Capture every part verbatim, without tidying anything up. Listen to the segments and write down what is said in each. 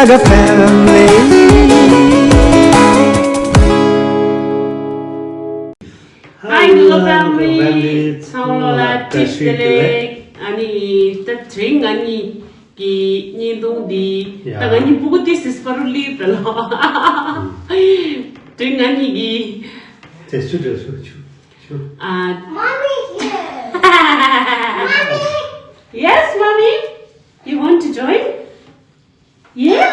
Like a family. Hi, Google family. ཚང་མ་ལ་བཀྲ་ཤིས་བདེ་ལེགས། ཨ་ནི་ད་དེ་རིང་ང་གཉིས་ཀྱི་བརྙན་ཐུང་འདི། ད་ང་གཉིས་སྤུ་གུ་ཏི་སིས་པ་རུ་ལི་ད་ལོ། དེ་རིང་ང་གཉིས་ཀྱི། དེ་ཆུ་འདྲ་ཆུ་ཆུ་ཆུ། ཨ། Mommy here. Mommy. Yes, mommy. You want to join? Yeah?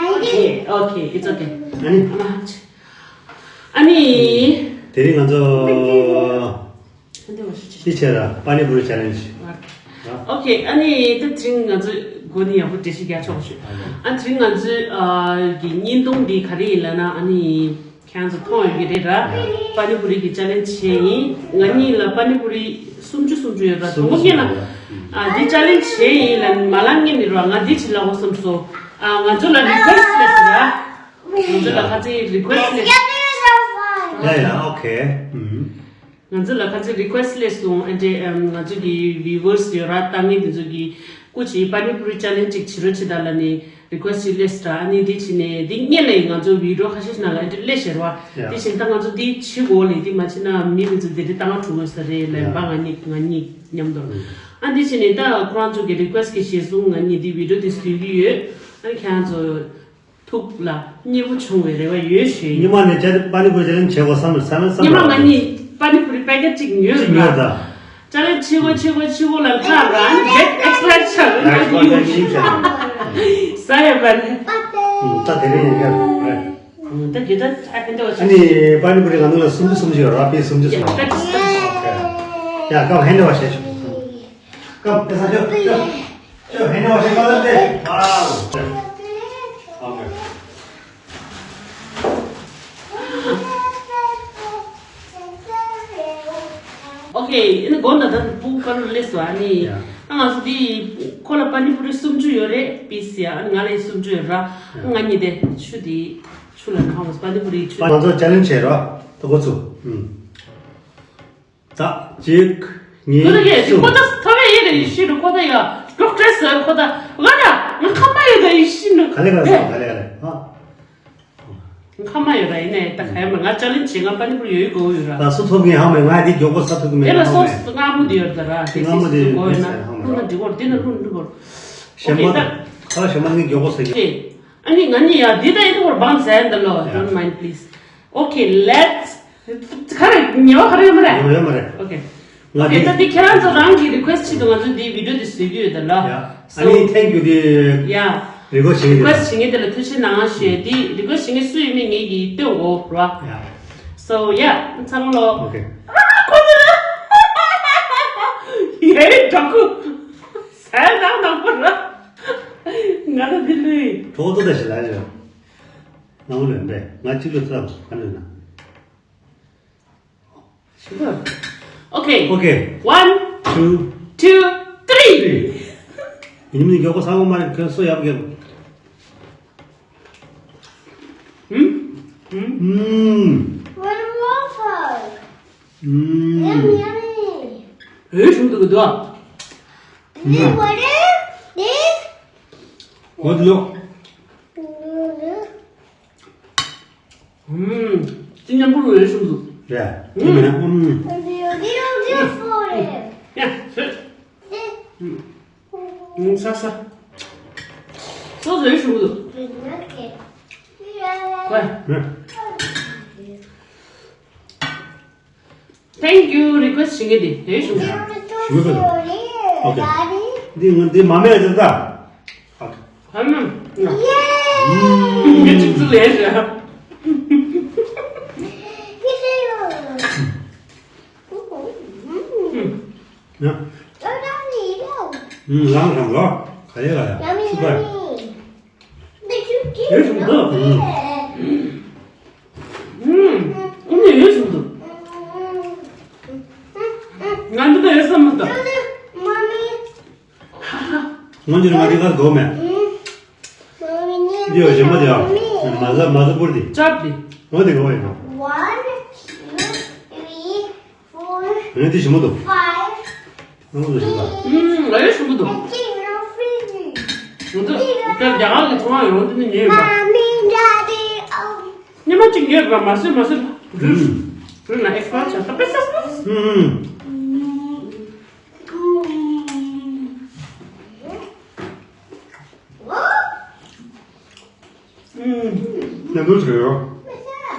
Okay, okay, it's okay. ཨ་ནི། ཨ་ནི། དེ་རིང་ང་ཚོ། འདི་བྱས་ར་པ་ནི་པུ་རི་ཆེ་ལེན་ཇི། ཨོ་ཁེ། ཨ་ནི་ད་དེ་རིང་ང་ཚོ་གོ་ནི་ཡག་པོ་འགྲེལ་བཤད་རྒྱག་ཆོག་ཞུ། ཨ་དེ་རིང་ང་ཚོའི་གི་བརྙན་ཐུང་འདི་ག་རེ་ཡིན་ལབ་ན། ཨ་ནི། ཁྱེད་ཚོ་མཐོང་ཡོད་ཀྱི་རེད་ར། པ་ནི་པུ་རི་གི་ཅ་ལེན་ཇི་བྱས་ཡིན། ང་གཉིས་ལ་པ་ནི་པུ་རི་སུམ་ཅུ་སུམ་ཅུ་ཡོད་ར། དང་པོ་སྔོན་ལ། ཨ་འདི་ཅ་ལེན་ཇི་བྱས་ཡིན་ལ་མ་ལ་ངེས་ནི་ར། ང་འདི་ཅི་ལ་འོ་སམ་སོ། ཨ་ང་ཚོ་ལ་རི་ཀུ་ཨེ་སི་ཊི་སླེབས་སོང་ར། ང་ཚོ་ལ་ཁ་ཚིག་རི་ཀུ་ཨེ་སི་ཊི་སླེབས་སོང་། ཡ་ཡ་ཨོ་ཁེ། ང་ཚོ་ལ་ཁ་ཚིག་རི་ཀུ་ཨེ་སི་ཊི་སླེབས་སོང་། ཨ་འདྲེ་ང་ཚོ་གི་བིའུ་ཝར་སི་ཡོད་ར། ལྟ་མཁན་དེ་ཚོ་གི་སྐུ་མཁྱེན་པ་ནི་པུ་རི་ཅ་ལེན་ཇི་ཅིག་བྱེད་རོགས་བྱེད་དང་ལབ་ནི། རི་ཀུ་ཨེ་སི་ཊི་ཅིག་སླེབས་སོང་ར། ཨ་ནི་འདི་བྱས་ནས་འདི་སྔོན་ལ་ཡིན། ང་ཚོ་བི་ཌི་ཡོ་ཁ་ཤས་ཤིག་ནང་ལ་འདི་སླེབས་ཤེར་བ། ཡ། འདི་བྱས་ད་ང་ཚོ་འདི་བྱེད་དགོས་ལས་འདི་མ་བྱེད་ན་མི་མི་ཚོ་འདི་འདྲི་ལྟ་ང་གྲུ་དགོས་ས་རེད་ལབ་ཡ། པ་ང་གཉིས་ང་གཉིས་མཉམ་དུ། ཨ་འདི་བྱས་ནས་ད་ཁོ་རང་ཚོ་གི་རི་ཀུ་ཨེ་སི་ཊི་གི་གཞིར་བཟུང་ང་གཉིས་འདི་བི་ཌི་ཡོ་འདི་བཟོ་གི་ཡོད། ཨ་ནི་ཁྱེད་རང་ཚོ་ཐུགས་ལ་མཉེས་པོ་བྱུང་བའི་རེ་བ་ཡོད་ཞུ་ཡིན། ཉི་མ་ནས་ཅ་པ་ནི་པུ་རི་ཅ་ལེན་ཇི་བྱེད་དགོས་བསམ་བསམ་བསམ། ཉི་མ་ང་གཉིས་པ་ནི་པུ་རི་པེ་ཀེ་ཊི་གཅིག་ཉོས་ཡོད་ད། ཅ་ལེན་ཇི་བྱེད་དགོས་བྱེད་དགོས་བྱེད་དགོས་ལ་ཁ་རང་ཇེ་ཨེག་སི་ཊ་ཆགས། ད་དེ་རིང་ཡིན་ཀྱང་རེད། ད་དེ་ད་ཨ་ཁན་ཏོ་ཨ་ནི་པ་ནི་པུ་རི་ང་ནུ་ལ་སུམ་ཅུ་སུམ་ཅུ་ཡོད་ར། པི་སུམ་ཅུ་སུམ་ཅུ། ཡ་ཀ་ཧན་ཏོ་བ་ཤེས་ཆོག་ཀམ། དེ་ས་ཅོ་ཅོ་ཅོ་ཧེ་ནོ་ཧེ་ནོ་ཧེ་ནོ། ཨོ་ཁེ། ཨོ་ཁེ། ཨ་ནི་གོ་ན་ད་སྤུ་གུ་པ་ལོ་ལེ་སོ། ཨ་ནི་ཡ། ཨ་ང་ཚོ་དེ་ཁོ་ལ་པ་ནི་པུ་རི་སུམ་ཅུ་ཡོད་རེད། པི་སི་ཡ། ཨ་ནི་ང་ལ་སུམ་ཅུ་ཡོད་ར། ཡ། ང་གཉིས་དེ་ཆུ་དེ་ཆུ་ལ་ཁང་བ་པ་ནི་པུ་རི་ཆུ། ང་ཚོ་ཅ་ལེན་ཇི་བྱེད་རོགས། ད་ཁོ་ཚོ། ཨུམ། ད་གཅིག་གཉིས། ཁོ་ད་གས་གཅིག་གསུམ། ཁོ་ད་ཐ་བའི་ཡེ་རེ་ཡེ་ཤི་རུ་ཁོ་ད་ཡ་ཀྲོག་ཀྲེ་སོ་ཁོ་ད་ང་ད་ང་ཁ་མ་ཡོད་ད་ཡེ་ཤི་ནུ། ག་ལེ་ག་ལེ་ག་ལེ་ག་ལེ་ཨ། ང་ཁ་མ་ཡོད་ད་ཡིན་ནའི་ད་ག་ཡ་མ་ང་ཅ་ལེན་ཇི་ང་པ་ནི་པུ་རི་ཡོད་ཡོད་གོ་ཡོད་ར། ད་སུ་ཐོབ་ངེས་ཧ་མ་ང་དེ་མགྱོགས་པོ་ས་ཐོབ་ཀྱི་མེད། ཨེ་ལ་སོ་སི་སྔ་མོ་དེ་ཡོད་ད་ར། དེ་སྔ་མོ་དེ་སི་སི་གོ་ཡོད་ན་ལྷུན་ན་འགྲིག་གོ་དེ་ན་ལྷུན་འགྲིག་གོ། ཞེ་མ་ད་ཁ་ཞེ་མ་ངས་མགྱོགས་པོ་ས་ཀྱི། ཨ་ནི་ང་གཉིས་ཡ་འདི་ད་ཡིན་ད་བོར་བང་ཟེར་འདི་ལོ། Don't mind please. Okay, let's. ག་རེ་ཉེ་བ་ག་རེ་ཡོད་མ་རེད། ཡོད་ཡོད་མ་རེད། Okay. ང་okay འདི་ད་འདི་ཁྱེད་རང་ཚོ་རང་གི་རི་ཀུ་ཨེ་སི་ཊི་ཆེད་དུ་ང་ཚོ་འདི་བི་ཌི་ཡོ་འདི་བཟོས་ཀྱི་ཡོད་ད་ལ། ཡ། So ཨ་ནི་ཐེང་ཀྱུ་འདི་ཡ། རི་ཀུ་ཨེ་སི་ཊི་བྱེད་ཀྱི་རི་ཀུ་ཨེ་སི་ཊི་བྱེད་མཁན་དེ་ལ་ཐུགས་རྗེ་གནང་ཞུ། འདི་རི་ཀུ་ཨེ་སི་ཊི་བྱེད་མཁན་སུ་ཡིན་མིན་ངེད་ཀྱིས་སྟོན་དགོས་ར། ཡ། So yeah ཚང་མ་ལོ། Okay. ཡ་རེ་འགྲོ་ཁུ། ཟས་ནང་ནང་པོ་ར། ང་ལ་འདི་ལུས། གྲོགས་ཏོ་ད་ཞི་ལ་རེད། ནང་ལོན་པས་ང་གཅིག་ལོས་ཐབས་ག་ནོས་ན། Okay. Okay. One, two, three. ཡིན་མིན་མགྱོགས་པོ་ས་འོང་མ་རེད། ཁྱོད་སོ་ཡག་པོ་རྒྱབ། ཧུམ། ཧུམ། One water. ཧུམ། Yummy, yummy. ཨེ་ཞུ་འདུག་གི་འདུག་ཨ། This water, this. What look? ཧུམ། ཅི་མཉམ་པོ་རུ་ཡོད་ཞུ་འདུག་རེད། ཧུམ། ཧུམ། ཡ། ཧུམ། ས་ས། སོ་སོ་ཡོད་ཞུ་འདུག་ཧུམ། Thank you རི་ཀུ་ཨེ་སི་ཊི་བྱེད་མཁན་དེ་དེ་ཞུ། ཞུ་གི་འདུག Okay. འདི་ང་འདི་མ་མེད་ཅེས་ད། Okay. ཧམ། ངས་ཅིག་ཙི་ལས་རེད། ཡ། ཨུམ། རང་རང་ལོ། ག་ལེ་ག་ལེ། ཤུ་གར། ཡོད་བྱུང་འདུག་ཨུམ། ཨུམ། ཨུམ་ནས་ཡོད་བྱུང་འདུག་ང་འདི་ལ་ཡོད་བསམ་མི་འདུག་སྔོན་ཆད་ང་འདི་གར་འགྲོ་མེད། འདི་ཡོད་ཞེ་མ་དེ་ཡང་མ་ཟ་མ་ཟ་པུར་དེ། ཅབ་དེ། འོ་དེ་གོ་ཡིན་ནོ། One, two, three, four, ང་འདི་ཞེ་མ་འདུག five. ང་འདི་ཞེ་མ། ཨུམ། ང་ཡོད་ཞེ་མ་འདུག Thank you, no freezing. ང་ཚོ་རྒྱ་གར་གྱི་ཚོང་བ་ཡོང་དུས་ནི་ཉེ་ཡོད་པ། ཉི་མ་གཅིག་ཉེ་ཡོད་པ་མ་ཟེར་མ་ཟེར་རུལ། རུལ་ན་ཨེག་སི་པ་ཡར་ཆགས་ད་པེ་ས་སོ། ཉན་འདུག་བྱས་ཡོད།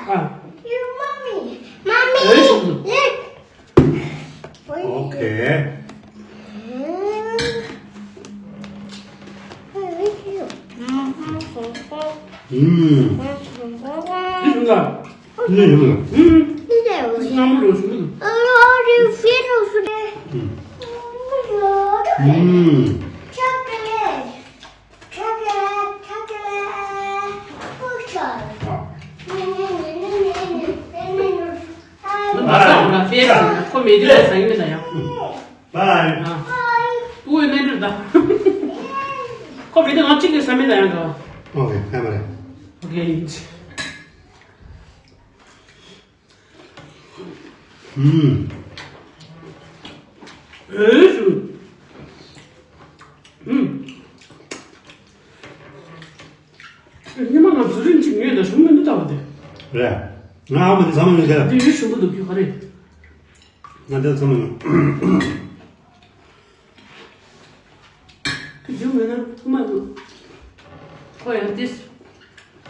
ཨ། ཨོ་ཁེ། ཨུམ། འདི་བྱུང་ལ། འདི་བྱུང་ལ། ཨུམ། སྣང་མོ་ལོ་བྱུང་ལ། ཨུམ། ཨུམ། Chocolate, chocolate, chocolate. ཁོ་མེད་དུས་ལ་ཟ་གི་མེད་ད་ཡང་། Bye. ཨུ་ཡོད་ནས་འགྲོ་ད། ཁོ་མེད་དུས་ང་གཅིག་གིས་ཟ་མེད་ད་ཡང་། Okay, bye bye. Okay. ཨུམ། ཨེ་ཞུ། ཨུམ། ཉི་མ་ང་ཚོ་རིན་གཅིག་ཉོས་དང་ཞུ་མི་འདུག་ལྟ་བ་དེ། རེད། ང་ཨ་མ་དེ་ཚང་མ་ཉོས་དེ། དེ་ཡོད་ཞུ་གི་འདུག་རྒྱུ་ག་རེད། ང་དེ་ཚང་མ་ཉོས། ཁྱོད་རྒྱུ་མེད་ན་ཐུག་མ་ཐུག་ཁོ་ཡང་ཏིས།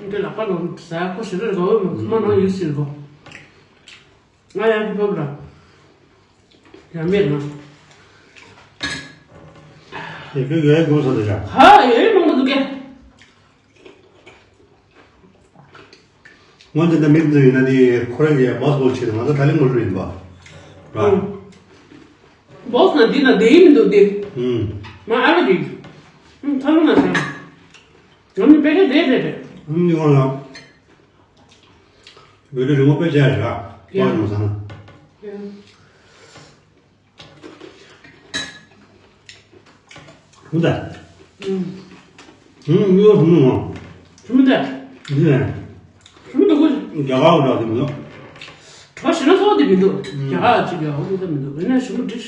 འདི་ལག་པ་ནང་ཟ་ཁོ་ཞེ་དྲག་དགའ་བོ་མི་ཐུག་མ་ནང་ཡོད་ཟེར་གོ། ང་ཡང་གི་བབ་ར། ཡང་མེད་ན། དེ་ཁྱོད་ཡོད་དགོས་ས་འདི་ར། ཧ་ཡོད་མང་པོ་འདུག་གས། སྔོན་ཆད་ད་མི་འདི་ཡིན་ན་ནི་ཁོ་རང་གི་བཱས་བོལ་ཆེད་དུ་ང་ཚོ་ད་ལན་ངོ་ལུས་ཡིན་པ། ར། ཨང་། བཱས་ན་འདི་ན་བསྡད་ཡིན་མི་འདུག་སྟེ། ཨུམ། མ་ཨ་ར་འདི། ཨུམ་ཐ་ལུ་ན་ས། ང་ནི་པེ་ཀེ་བསྡད་བསྡད་བསྡད། ཨུམ་འདི་ངོ་ལ། བོད་རིགས་རི་མོ་དཔེ་ཆ་རེད་ར། ཡ། བཱས་མ་ས་ན། ཡ། ཧུ་ད། ཨུམ། ཧུམ་ཡོ་ཧུམ་ནོ། ཧུམ་ད། འདི་ནས། ཧུམ་ད་གོ། རྒྱ་གར་འདྲ་དེ་མི་འདུག་གྲོ་ཞེ་ན་ཚོགས་དེ་མི་འདུག་ཨུམ། རྒྱ་གར་ཅིག་ཡ་ཧུམ་ད་མི་འདུག་འོ་ན་ཞུ་མོ་འགྲིག་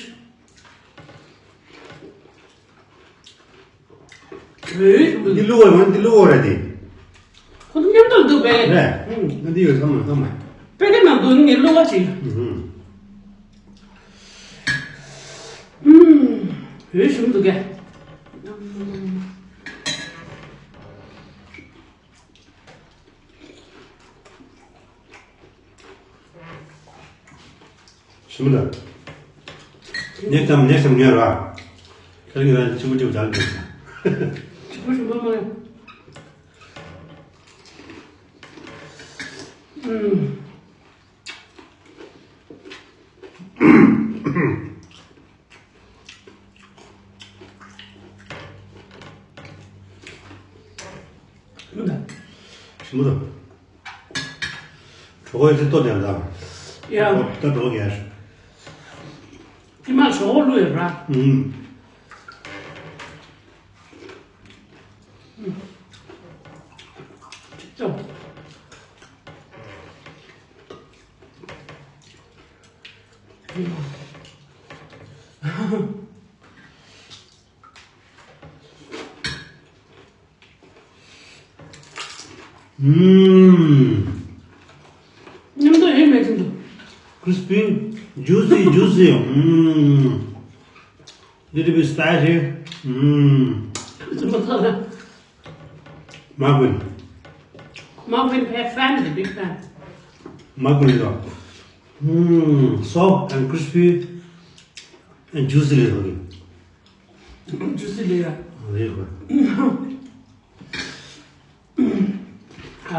འོས་ཞུ་མོ་འདི་བླུག་པ་ཡང་འདི་བླུག་པ་རེད་དེ། ཁོ་ཚོ་མཉམ་དུ་འདུག་པས། རེད། ཨུམ། ང་འདི་ཡོད་ཚང་མ་ཚང་མ། པེ་ཀེ་ནང་འདུག་ངས་བླུག་པ་ཅིག་ཨུམ། ཨུམ། འོས་ཞུ་མོ་འདུག་གས། ཞིམ་ལ། ཉེ་ཙམ་ཉེ་ཙམ་ཉོས་ར། ཁྱེད་ཀྱི་རང་ཆུ་བོ་ཆུ་བོ་དང་ཉོས། ཆུ་བོ་ཞིམ་པོ་མ་རེད། ཨུམ། ཞིམ་པོ་དང་། གྲོད་ཁོག་ཡོད་ཚད་ལྟོ་ལྡན་དང་། ཡ། ད་གྲོད་ཁོག་རྒྱས། ཀྱི་མ་གྲོད་ཁོག་བླུགས་ཡོད་ར། ཨུམ། ཅིག་ཙམ། ཨུམ། མཉམ་དུ་ཡོད་མེད་ཀྱི་འདུག Crispy, juicy, juicy. ཨུམ། Little bit spicy. ཨུམ། ཙམ་པ་ཐག་རེད། Muffin. Muffin fan, fan, the big fan. Muffin is a, mm, soft and crispy and juicy little bit. Juicy layer. Very good. ཨ།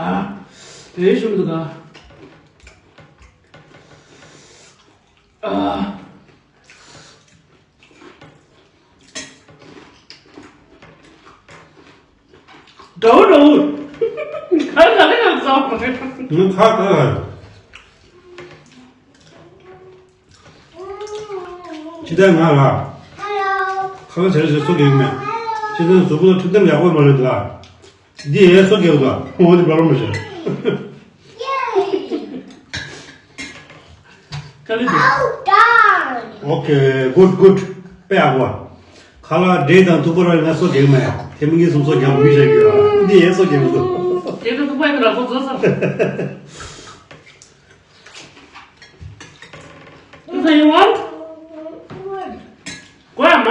དེ་ཞིམ་འདུག་ག་ཨ། འདྲ་བོ་འདྲ་བོ། ག་རེ་ག་རེ་ཡང་བཟང་བ་རེད། ངས་ཁ་ཁ་ཁ། ཕྱི་ཟླ་ལྔ་ལ། ཁ་ཁ་བྱས་རེ་བྱས་སོ་གེགས་མེད། ཕྱི་ཟླ་གཟུགས་པོ་ལ་འཕྲོད་བསྟེན་ཡག་པོ་མ་རེད་འདུག་ཨ། འདི་ཡས་སོ་གེགས་འདུག་ཨ། འོ་འདི་བར་མ་བྱས། ག་ལེ་འདུག Okay, good, good. དཔེ་ཡག་པོ། ཁ་ལག་འབྲས་དང་ཐུག་པ་ར་ང་སོ་རྒྱག་མ་ཡ། དེ་མི་ངན་སུམ་སོ་རྒྱག་མི་བྱ་རྒྱུ་ཡ། འདི་ཡས་སོ་རྒྱག་མི་འདུག་དེ་ཚོ་ཐུག་པ་ཡིན་ན་ཁོ་ཚོ་ས། ཐུག་ས་ཡིན་བ། གོ་ཡ་མ།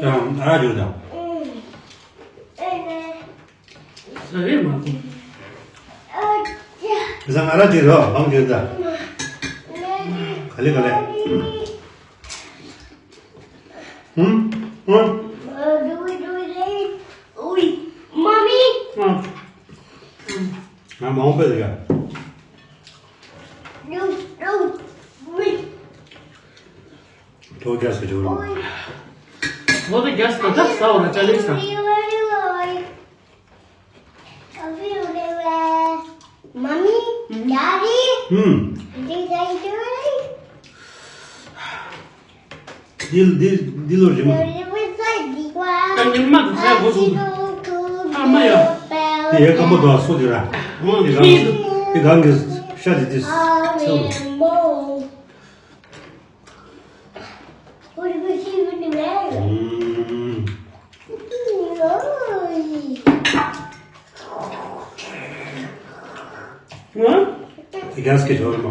ཡང་ཨ་ར་ཅོ་དང་། ཟ་རེད་མ་གོ། བཟང་ཨ་ར་ཅོ་རོ་བང་ཅོ་དང་། ག་ལེ་ག་ལེ། ཧུམ་ཧུམ། Mommy. ང་མང་པོ་ལ་ཡ། ཐོག་རྒྱ་སུ་འཇོག་རུང་། ཐོག་ཏུ་རྒྱ་སུ་ད་ས་འོ་ན་ཅ་ལེ་ས། Mommy, Daddy, ཧུམ། Did I do it? འདི་འདི་འདི་ལོ་རིམ། ད་ཉི་མ་དུ་ཚ་གོ་སུ། ཨ་མ་ཡ། དེ་ཡ་སྐམ་པོ་དང་སུ་དེ་ར། དེ་གང་དེ་གང་གི་ཤ་དེ་དེ་ཚེ་ལོ། དེ་གང་སྐད་ཆོག་རེད་མ།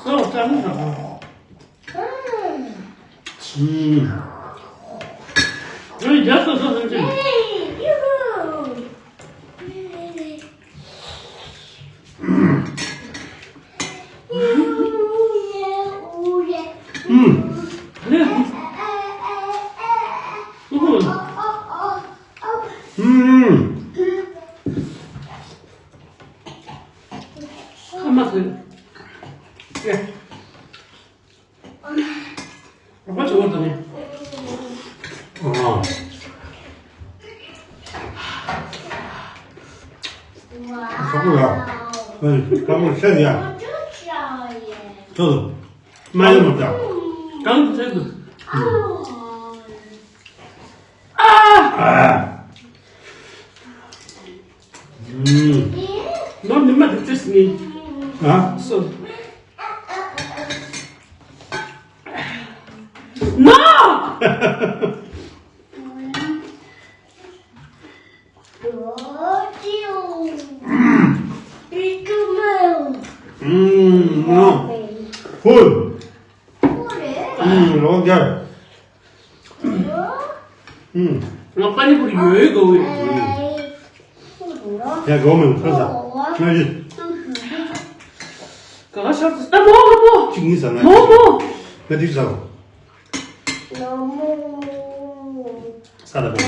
སོ་སོ་མི་འདྲ་བ། ཨུམ། ཨུམ། རྒྱ་སོ་སོ་སོ་ཅི། ཨུམ། ཨུམ། ཨུམ། ཨ་མ་ཟེར། རོགས་པ་བྱེད་དགོས་དང་ནི། ཨ། ཁ་པོ་ལ། ཨ་ནི་ཁ་པོ་ཤ་ཡ། ཐོ་ཐོ། མ་ཡོང་མ་ད། གང་དུ་ཚོད་དུ། ཨ། ཨ། ནོར་ཉི་མ་དེ་ཚོས་ནི། ཨ། སོ། ནོ། ཨུམ། ནོ། ཧུལ། ཨུམ། རོ་རྒྱ། ང་པ་ནི་པུར་ཡོད་གོ་བས། ཡ་གོ་མེད་ཁ་ས། ང་ཡི། ག་ག་ཤར་ཏུ་ལྟ་མོ་མོ་མོ། གཅིག་གཉིས་ས་ན། མོ་མོ། ང་གཅིག་ས། ས་ད་པོ།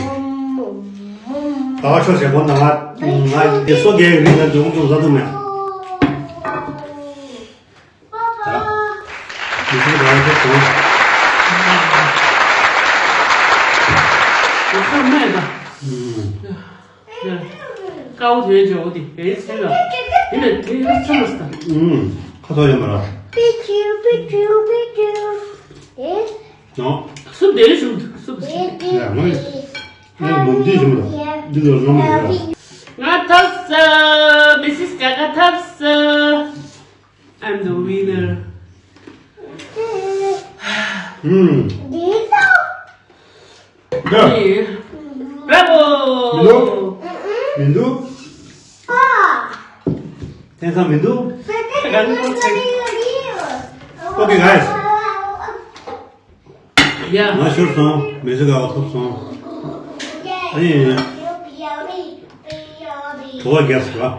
ག་ག་ཤོར་བྱེད་གོ་ན་ང་ང་དེ་སོ་རྒྱག་རིང་ན་འཇོག་འཇོག་ཟ་དུ་མེད། ད། མི་ཚེ་རང་ཐོག་སོང་། དེ་ཚོ་མེད་ད། ཨུམ། དཀའ་བོ་དེ་འཇོག་དེ་གའི་ཚེ་ལ། དེ་ནས་དེ་ཚོ་མ་སྟ། ཨུམ། ཁ་ཐོག་ཡོད་མ་ར། ནོ། སུབ་དེ་ཞུ་སུབ། ཡ་ང་ཡ་ང་མོམ་དེ་ཞུ་མ་ར། འདི་ལོ་ནོ་མ་ར། ང་ཐབས་ས་མི་སིས་ག་ག་ཐབས་ས། I'm the winner. ཧུམ། འདི། Bravo! མི་འདུག་མི་འདུག་དེང་སང་མི་འདུག Okay, guys. Yeah. ང་ཤོར་སོང་། མི་ཚེ་དཀའ་བ་ཐོབ་སོང་། ཨ་ནི། དོ་བ་རྒྱག་སོང་།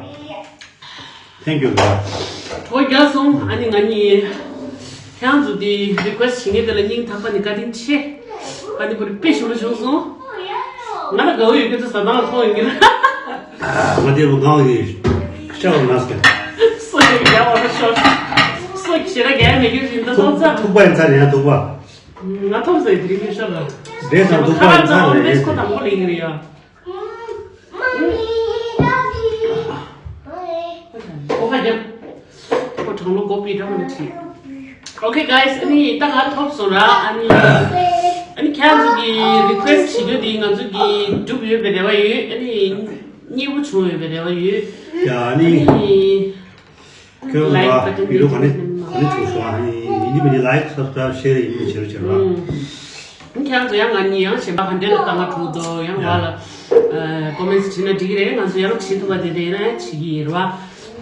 Thank you, guys. དོ་བ་རྒྱག་སོང་། ཨ་ནི་ང་གཉིས། ཁྱེད་རང་ཚོ་འདི་རི་ཀུ་ཨེ་སི་ཊི་བྱེད་མཁན་དེ་ལ་སྙིང་ཐག་པ་ནས་བཀའ་དྲིན་ཆེ། ཨ་ནི་པུ་རི་དཔེ་ཞིམ་པོ་བྱུང་སོང་། ང་ལ་དགའ་བོ་ཡོད་མཁན་ཚོ་ཟ་སྟངས་མཐོང་ཡོང་གི་ལ། ང་དེ་བུ་གང་གི་ཤ་བ་མ་སྐྱེ། སོ་ཡི་རྒྱ་བ་ལ་ཤོར། སོ་ཞེ་དྲག་རྒྱ་མེད་རྒྱུ་བཞིན་དུ་ཐུག་ཐོབ་ཚར། ཐུག་པ་ཡིན་ཚར་ཡང་ཐུག་པ། ང་ཐོབ་ཟེར་དེ་རིང་ཤོར་ལ། འདྲེ་དང་ཐུག་པ་ཡིན་ཚར་རེད། ཁོ་དང་པོ་ལེན་གི་རེད་ཡ། ཁོ་ཁ་རྒྱབ། ཁོ་གྲང་ལོ་གོ་པི་འདྲ་མ་ནི་ཁྲིད། Okay, guys, ཨ་ནི་ད་ང་ཐོབ་སོང་ར། ཨ་ནི་ཨ་ནི་ཁྱེད་ཚོ་གི་རི་ཀུ་ཨེ་སི་ཊི་བྱེད་རྒྱུ་དེ་ང་ཚོ་གི་འགྲུབ་ཡོད་པའི་རེ་བ་ཡོད། ཨ་ནི་མཉེས་པོ་བྱུང་ཡོད་པའི་རེ་བ་ཡོད། ཡ་ཨ་ནི། ཨ་ནི་ཁྱོད་ལ་བི་ཌི་ཡོ་ག་ནས། ནི་ཐུག་སོང་། ཨ་ནི་ཡིན་གཅིག་མིན་གཅིག་like subscribe share ཡིན་མིན་བྱེད་རོགས་བྱེད་རོགས། ཁྱེད་རང་ཚོ་ཡང་ང་གཉིས་ཡང་གཞན་པ་ག་འདྲས་ལ་ལྟ་ང་གྲུག་འདུག་ཡང་བ་ལ་comments བྲིས་ན་འགྲིག་གི་རེད། ང་ཚོ་ཡང་བྲིས་ཐུབ་པ་དེ་འདྲས་ཡིན་ན་ཡང་བྲིས་ཀྱི་ཡིན་རེད་བ།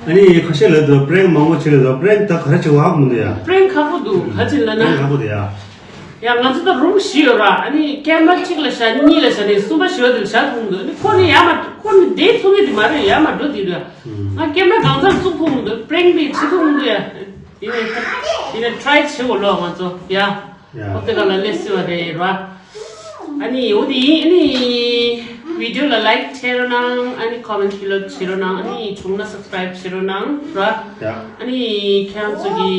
ཨ་ནི་ཁ་ཤས་ལ་དུ་prank མང་པོ་བྱེད་ལ་དུ་prank ད་ག་རེ་བྱེད་དགོས་ཧ་གོ་མི་འདུག་ཡ། prank ཁག་པོ་འདུག་ག་ཅིག་ལ་prank ན། ཁག་པོ་འདུག་ཡ། ཡང་ང་ཚོ་ད་room བཞི་ཡོད་ར། ཨ་ནི་camera གཅིག་ལ་བཞག་གཉིས་ལ་བཞག་ནས་གསུམ་པ་བཞི་པ་དེ་ལ་བཞག་ཐུབ་མི་འདུག་ཨ་ནི་ཁོ་ནི་ཡར་མར་ཁོ་ནི་བསྡད་ཐུབ་ངེས་དེ་མ་རེད། ཡར་མར་འགྲོ་དེ་རེད། ང་camera གང་ཚར་བཙུགས་ཐུབ་མི་འདུག prank དེ་བྱེད་ཐུབ་མི་འདུག་ཡ། དེ་ནས་དེ་ནས་try བྱེད་དགོས་ལོ་ང་ཚོ་ཡ། ཡ། ཨོ་དེ་ག་ལ་སླེབས་སྲིད་པ་རེད་ར། ཨ་ནི་འོ་དེ་ཡིན། ཨ་ནི་video ལ་like བྱེད་རོགས་གནང་། ཨ་ནི་comment བྱེད་རོགས་བྱེད་རོགས་གནང་། ཨ་ནི་བྱུང་ན་subscribe བྱེད་རོགས་གནང་ར། ཡ། ཨ་ནི་ཁྱེད་རང་ཚོ་གི་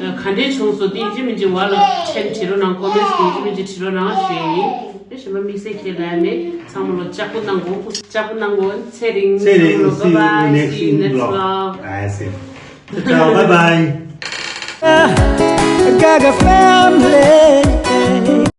ག་འདྲས་བྱུང་སོང་དེ་ཡིན་གཅིག་མིན་གཅིག་བ་ལ་ཆེན་བྱེད་རོགས་གནང་། comments དེ་ཡིན་གཅིག་མིན་གཅིག་བྱེད་རོགས་གནང་ཞེས་ཡིན། ཨེ་གཞན་པ་དམིགས་བསལ་ཁྱེད་ལ་མེད། ཚང་མ་ལོ་ལྕགས་པོ་གནང་གོ་ལྕགས་པོ་གནང་གོ་ཚེ་རིང་ཚེ་རིང་ཚང་མ་ལོ། See you next in vlog. Bye bye. See you next vlog. I see. Ciao, bye bye. I got a family.